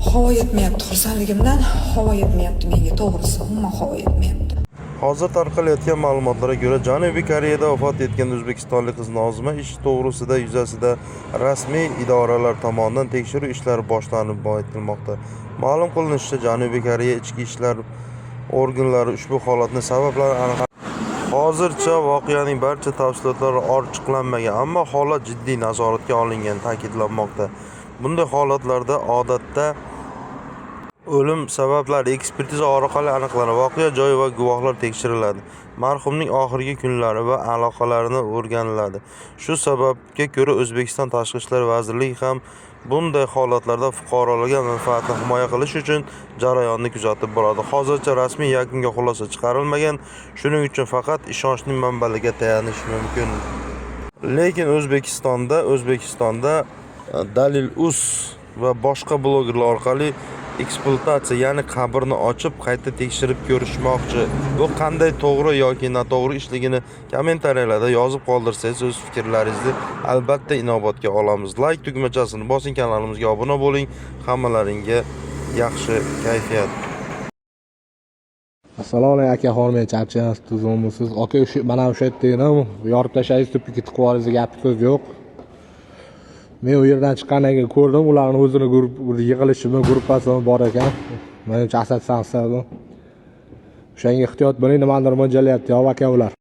Havo yetmayapti xursandligimdan, havo yetmayapti menga, to'g'risi, umuman havo yetmayapti. Hozir tarqalayotgan ma'lumotlarga ko'ra, Janubiy Koreyada vafot etgan o'zbekistonlik qiz Nozima ishi to'g'risida yuzasida rasmiy idoralar tomonidan tekshiruv ishlari boshlanib aytilmoqda. Ma'lum qilinishicha, Janubiy Koreya ichki ishlar organlari ushbu holatning sabablarini aniq. Hozircha voqeaning barcha tafsilotlari ochiqlanmagan, ammo holat jiddiy nazoratga olingani ta'kidlanmoqda. Bunday holatlarda odatda o'lim sabablari ekspertiza orqali aniqlanadi, voqea joyi va guvohlar tekshiriladi, marhumning oxirgi kunlari va aloqalarini o'rganiladi. Shu sababga ko'ra, O'zbekiston Tashqi ishlar vazirligi ham bunday holatlarda fuqarolarga manfaatini himoya qilish uchun jarayonni kuzatib boradi. Hozircha rasmiy yakunga xulosa chiqarilmagan, shuning uchun faqat ishonchli manbalarga tayanish mumkin. Lekin O'zbekistonda Dalil Uz va boshqa blogerlar orqali ekspluatatsiya, ya'ni qabrni ochib, qayta tekshirib ko'rishmoqchi. Bu qanday to'g'ri yoki noto'g'ri ishligini kommentariyalarda yozib qoldirsangiz, o'z fikrlaringizni albatta inobatga olamiz. Layk tugmachasini bosing, kanalimizga obuna bo'ling. Hammalaringga yaxshi kayfiyat. Assalomu alaykum, akaxon, men charchamayapsiz, tuzukmisiz, aka? O'sha mana o'sha yerda yorib tashlaysiz, tupikka tiqib yuborasiz, gap so'z yo'q. Men u yerdan chiqqandan keyin ko'rdim, ularni o'zini yig'ilishimi, gruppasimi bor ekan, manimcha, assotsiatsiyasi. O'shanga ehtiyot bo'ling, nimanidir mo'ljallayapti, yov aka ular.